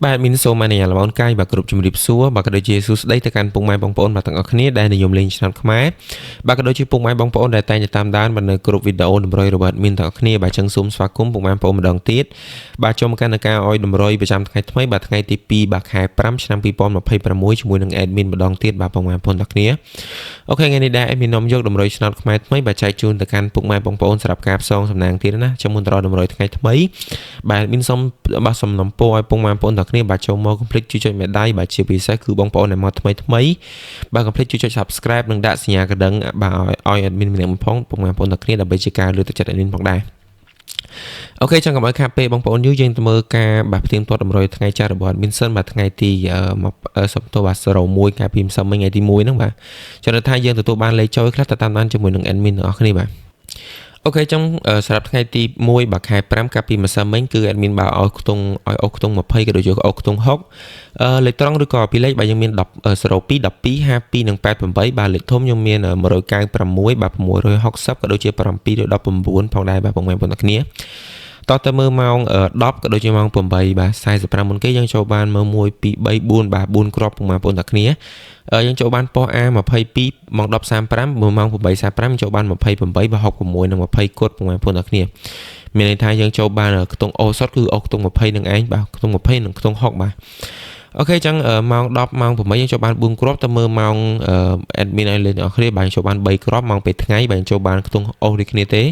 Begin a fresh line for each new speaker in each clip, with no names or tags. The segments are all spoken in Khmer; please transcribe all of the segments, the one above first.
បាទមានសូមអនុញ្ញាតលំអរកាយបាទគ្រប់ជំរាបសួរបាទក៏ដូចជាសួស្តីទៅកាន់ពុកម៉ែបងប្អូនបាទទាំងអស់គ្នាដែលនិយមលេងឆ្នោតខ្មែរបាទក៏ដូចជាពុកម៉ែបងប្អូនដែលតែងតែតាមដានបាទនៅគ្រប់វីដេអូតម្រុយរបស់ admin ទាំងអស់គ្នាបាទចឹងសូមស្វាគមន៍ពុកម៉ែបងប្អូនម្ដងទៀតបាទចូលមកកាន់ការឲ្យតម្រុយប្រចាំថ្ងៃថ្មីបាទថ្ងៃទី2បាទខែ5ឆ្នាំ2026ជាមួយនឹង admin ម្ដងទៀតបាទពុកម៉ែបងប្អូនទាំងគ្នាOK ថ្ងៃនេះដែរ admin នាំយកតម្រុយឆ្នោតខ្មែរថ្មីបាទចែកជូនទៅកាន់ពុកម៉ែបងប្អូនសម្រាប់ការផ្សងសំណាងទៀតណាចាំមុនទៅដល់តម្រុយថ្ងៃថ្មីបាទ admin សូមបាទសំណពរឲ្យពុកម៉ែបងប្អូនទាំងគ្នាបាទចូលមកកុំភ្លេចជួយចុចមេដៃបាទជាពិសេសគឺបងប្អូនដែលមកថ្មីថ្មីបាទកុំភ្លេចជួយចុច Subscribe និងដាក់សញ្ញាកណ្ដឹងបាទឲ្យ admin ម្នាក់ផងពុកម៉ែបងប្អូនទាំងគ្នាដើម្បីជាការលើកទឹកចិត្ត admin ផងដែរ OK ចឹងកុំឲ្យខាតពេលបងប្អូនយូរយើងទៅមើលការបាទផ្ទៀងផ្ទាត់តម្រុយថ្ងៃចាស់របស់ admin សិនបាទថ្ងៃទីសុំទោសបាទ01ខែ2ម្សិលមិញថ្ងៃទី1ហ្នឹងបាទចឹងថាយើងទទួលបានលេខចូលខ្លះទៅតាមដានជាមួយនឹង admin ទាំងអស់គ្នាបាទ OK ចឹងសម្រាប់ថ្ងៃទី1បាទខែ5កាលពីម្សិលមិញគឺ admin បាទឲ្យខ្ទង់ឲ្យអុសខ្ទង់20ក៏ដូចជាអុសខ្ទង់60អឺលេខត្រង់ឬក៏ពីលេខបាទយើងមាន10 02 12 52និង88បាទលេខធំខ្ញុំមាន196បាទ660ក៏ដូចជា719ផងដែរបាទពុកម៉ែបងប្អូនគ្នាតោះទៅមើលម៉ោង10ក៏ដូចជាម៉ោង8បាទ45មុនគេយើងចូលបានមើល1 2 3 4បាទ4គ្រាប់ពុកម៉ែបងប្អូនទាំងគ្នាយើងចូលបានប៉ុស្តិ៍ A 22ម៉ោង10:35មើលម៉ោង8:45ចូលបាន28បាទ66និង20គត់ពុកម៉ែបងប្អូនទាំងគ្នាមានន័យថាយើងចូលបានខ្ទង់អូសុតគឺអូខ្ទង់20នឹងឯងបាទខ្ទង់20និងខ្ទង់60បាទ OK ចឹងម៉ោង10ម៉ោង8យើងចូលបាន4គ្រាប់ទៅមើលម៉ោង admin ឲ្យលេងអ្នកគ្នាបាទចូលបាន3គ្រាប់ម៉ោងពេលថ្ងៃបាទចូលបានខ្ទង់អូសដូចគ្នាទេ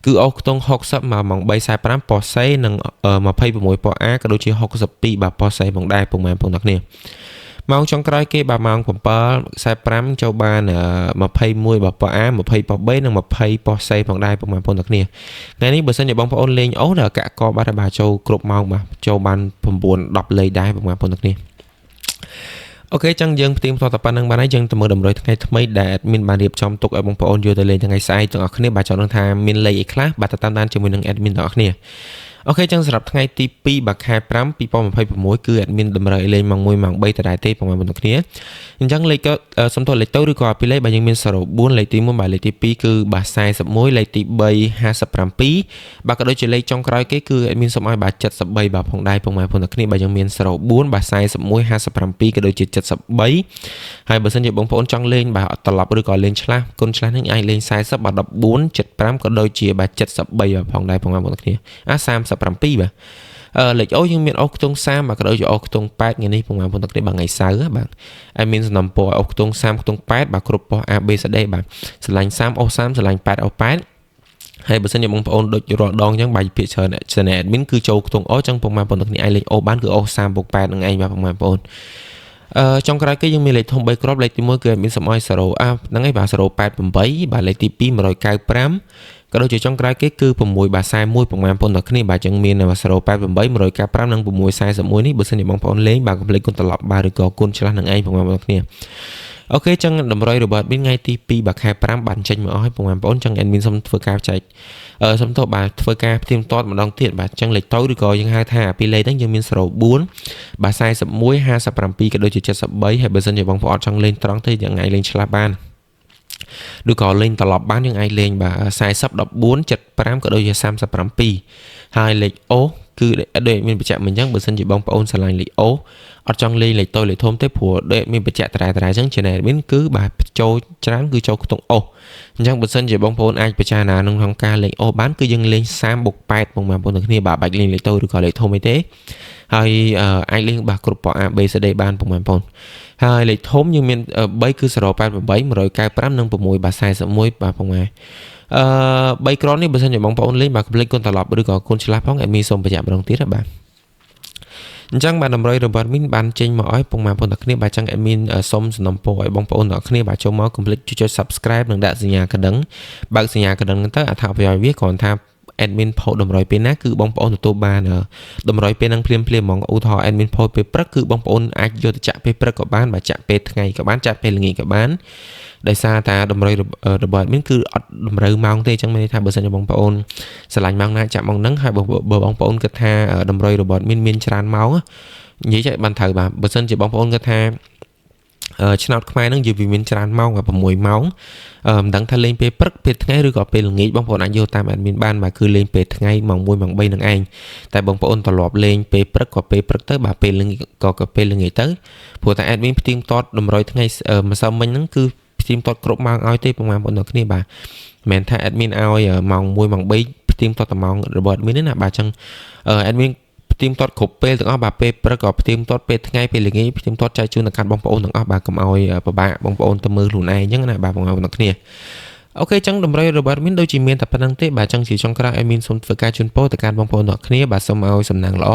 គឺអូសខ្ទង់60មកម៉ោង3:45ប៉ុស្តិ៍ C និង26ប៉ុស្តិ៍ A ក៏ដូចជា62បាទប៉ុស្តិ៍ C ផងដែរពុកម៉ែបងប្អូនទាំងគ្នាម៉ោងចុងក្រោយគេបាទម៉ោង7:45ចូលបាន21បាទប៉ុស្តិ៍ A 20ប៉ុស្តិ៍ B និង20ប៉ុស្តិ៍ C ផងដែរពុកម៉ែបងប្អូនទាំងគ្នាថ្ងៃនេះបើសិនជាបងប្អូនលេងអូសដល់កាក់កបាទបាទចូលគ្រប់ម៉ោងបាទចូលបាន9 10លេខដែរពុកម៉ែបងប្អូនទាំងគ្នាOK ចឹងយើងផ្ទៀងផ្ទាត់តែប៉ុណ្្នឹងបានហើយយើងទៅមើលតម្រុយថ្ងៃថ្មីដែល admin បានរៀបចំទុកឲ្យបងប្អូនយកទៅលេងថ្ងៃស្អែកទាំងអស់គ្នាបាទចង់ដឹងថាមានលេខអីខ្លះបាទតាមដានជាមួយនឹង admin ទាំងអស់គ្នាOK ចឹងសម្រាប់ថ្ងៃទី2បាទខែ5 2026គឺ admin តម្រូវឲ្យលេងម៉ោង1ម៉ោង3ដដែលទេបងប្អូនទាំងគ្នាអញ្ចឹងលេខក៏សំទោសលេខទៅឬក៏ពីលេខបាទយើងមាន04លេខទី1បាទលេខទី2គឺបាទ41លេខទី3 57បាទក៏ដូចជាលេខចុងក្រោយគេគឺ admin សូមឲ្យបាទ73បាទផងដែរបងប្អូនទាំងគ្នាបាទយើងមាន04បាទ41 57ក៏ដូចជា73ហើយបើសិនជាបងប្អូនចង់លេងបាទត្រឡប់ឬក៏លេងឆ្លាស់គុណឆ្លាស់នឹងអាចលេង40បាទ14 75ក៏ដូចជាបាទ73បាទផងដែរបងប្អូនទាំងគ្នាអា37បាទអឺលេខអូយើងមានអូខ្ទង់30បាទក៏ដូចជាអូខ្ទង់8ថ្ងៃនេះបងប្អូនទាំងគ្នាបាទថ្ងៃសៅរ៍បាទហើយមានសំណពរអូខ្ទង់30ខ្ទង់8បាទគ្រប់ប៉ុស្តិ៍ A B C D បាទស្រឡាញ់30អូ30ស្រឡាញ់8អូ8ហើយបើសិនជាបងប្អូនដូចរាល់ដងអញ្ចឹងបាយភាគច្រើន channel admin គឺចូលខ្ទង់អូអញ្ចឹងពុកម៉ែបងប្អូនទាំងគ្នាអាចលេងអូបានគឺអូ30បូក8នឹងឯងបាទពុកម៉ែបងប្អូនអឺចុងក្រោយគេយើងមានលេខធំ3គ្រាប់លេខទី1គឺមានសំអយ0អាហ្នឹងឯងបាទ088បាទលេខទី2 195ក៏ដូចជាចុងក្រោយគេគឺ6បាទ41ប្រមាណប៉ុនដល់គ្នាបាទចឹងមាន088 195និង641នេះបើសិនជាបងប្អូនលេងបាទកុំភ្លេចគុណត្រឡប់បាទឬក៏គុណឆ្លាស់នឹងឯងប្រមាណបងប្អូនគ្នាOK ចឹងតម្រុយរបស់ admin ថ្ងៃទី2បាទខែ5បានចេញមកអស់ហើយបងប្អូនចឹង admin សូមធ្វើការចែកអឺសូមទោសបាទធ្វើការផ្ទៀងផ្ទាត់ម្ដងទៀតបាទចឹងលេខទៅឬក៏យើងហៅថាពីលេខហ្នឹងយើងមាន04បាទ41 57ក៏ដូចជា73ហើយបើសិនជាបងប្អូនអត់ចង់លេងត្រង់ទេយើងអាចលេងឆ្លាស់បានឬក៏លេងត្រឡប់បានយើងអាចលេងបាទ40 14 75ក៏ដូចជា37ហើយលេខអូគឺដូចមានបញ្ជាក់មិញអញ្ចឹងបើសិនជាបងប្អូនស្រឡាញ់លេខអូអត់ចង់លេងលេខតូចលេខធំទេព្រោះដូចមានបញ្ជាក់ត្រែត្រែអញ្ចឹង channel admin គឺបាទចូលច្រើនគឺចូលខ្ទង់អូអញ្ចឹងបើសិនជាបងប្អូនអាចពិចារណាក្នុងការលេងអូបានគឺយើងលេង30បូក8បងប្អូនទាំងគ្នាបាទបាច់លេងលេខតូចឬក៏លេខធំអីទេហើយអាចលេងបាទគ្រប់ពណ៌ A B C D បានបងប្អូនហើយលេខធំយើងមាន3គឺ088 195និង6បាទ41បាទបងប្អូនអឺ3គ្រាប់នេះបើសិនជាបងប្អូនលេងបាទកុំភ្លេចគុណត្រឡប់ឬក៏គុណឆ្លាស់ផង admin សូមបញ្ជាក់ម្ដងទៀតណាបាទអញ្ចឹងបាទតម្រុយរបស់ admin បានចេញមកឲ្យពុកម៉ែបងប្អូនទាំងគ្នាបាទចឹង admin សូមសំណូមពរឲ្យបងប្អូនទាំងគ្នាបាទចូលមកកុំភ្លេចចុច subscribe និងដាក់សញ្ញាកណ្ដឹងបើកសញ្ញាកណ្ដឹងទៅអត្ថប្រយោជន៍វាគ្រាន់ថា admin ផុសតម្រុយពេលណាគឺបងប្អូនទទួលបានតម្រុយពេលហ្នឹងភ្លាមភ្លាមហ្មងឧទាហរណ៍ admin ផុសពេលព្រឹកគឺបងប្អូនអាចយកទៅចាក់ពេលព្រឹកក៏បានបាទចាក់ពេលថ្ងៃក៏បានចាក់ពេលល្ងាចក៏បានដោយសារតាតម្រុយរបស់ admin គឺអត់តម្រូវម៉ោងទេអញ្ចឹងមានន័យថាបើសិនជាបងប្អូនស្រឡាញ់ម៉ោងណាចាក់ម៉ោងហ្នឹងហើយបើបងប្អូនគិតថាតម្រុយរបស់ admin មានច្រើនម៉ោងនិយាយចាក់បានត្រូវបាទបើសិនជាបងប្អូនគិតថា ឆ្នោតខ្មែរហ្នឹងយើងវាមានច្រើនម៉ោងបាទ6ម៉ោងមិនដឹងថាលេងពេលព្រឹកពេលថ្ងៃឬក៏ពេលល្ងាចបងប្អូនអាចយកតាម admin បានបាទគឺលេងពេលថ្ងៃម៉ោង1ម៉ោង3នឹងឯងតែបងប្អូនត្រឡប់លេងពេលព្រឹកក៏ពេលព្រឹកទៅបាទពេលល្ងាចក៏ពេលល្ងាចទៅព្រោះតែ admin ផ្ទៀងផ្ទាត់តម្រុយថ្ងៃម្សិលមិញហ្នឹងគឺផ្ទៀងផ្ទាត់គ្រប់ម៉ោងឲ្យទេបងប្អូនទាំងគ្នាបាទមិនមែនថា admin ឲ្យម៉ោង1ម៉ោង3ផ្ទៀងផ្ទាត់តែម៉ោងរបស់ admin ទេណាបាទអញ្ចឹង admin ផ្ទៀងផ្ទាត់គ្រប់ពេលទាំងអស់បាទពេលព្រឹកក៏ផ្ទៀងផ្ទាត់ពេលថ្ងៃពេលល្ងាចផ្ទៀងផ្ទាត់ចែកជូនទៅកាន់បងប្អូនទាំងអស់បាទកុំឲ្យពិបាកបងប្អូនទៅមើលខ្លួនឯងអញ្ចឹងណាបាទបងប្អូនទាំងគ្នាOK ចឹងតម្រុយរបស់ admin ដូចជាមានតែប៉ុណ្្នឹងទេបាទចឹងជាចុងក្រោយ admin សូមធ្វើការជូនពរទៅកាន់បងប្អូនទាំងគ្នាបាទសូមឲ្យសំណាងល្អ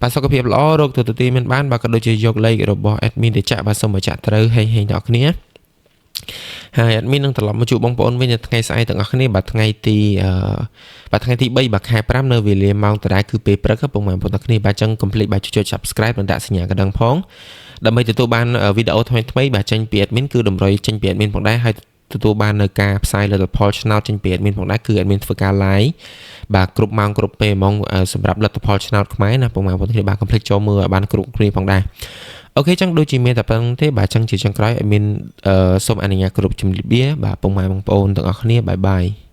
បាទសុខភាពល្អរោគទទួលទានមានបានបាទក៏ដូចជាយកលេខរបស់ admin ទៅចាក់បាទសូមឲ្យចាក់ត្រូវហេងហេងដល់គ្នាហើយ admin នឹងត្រឡប់មកជួបបងប្អូនវិញនៅថ្ងៃស្អែកទាំងអស់គ្នាបាទថ្ងៃទីបាទថ្ងៃទី3បាទខែ5នៅវេលាម៉ោងដដែលគឺពេលព្រឹកបងប្អូនទាំងគ្នាបាទចឹងកុំភ្លេចបាទចុច Subscribe និងដាក់សញ្ញាកណ្ដឹងផងដើម្បីទទួលបានវីដេអូថ្មីៗបាទចេញពី admin គឺតម្រុយចេញពី admin ផងដែរហើយទទួលបាននៅការផ្សាយលទ្ធផលឆ្នោតចេញពី admin ផងដែរគឺ admin ធ្វើការ live បាទគ្រប់ម៉ោងគ្រប់ពេលហ្មងសម្រាប់លទ្ធផលឆ្នោតខ្មែរណាបងប្អូនគ្នាបាទកុំភ្លេចចូលមើលឲ្យបានគ្រប់គ្នាផងដែរ OK ចឹងដូចជាមានតែប៉ុណ្្នឹងទេបាទចឹងជាចុងក្រោយឲ្យមានសូមអនុញ្ញាតគ្រប់ជំរាបលាបាទពុកម៉ែបងប្អូនទាំងអស់គ្នាbye bye។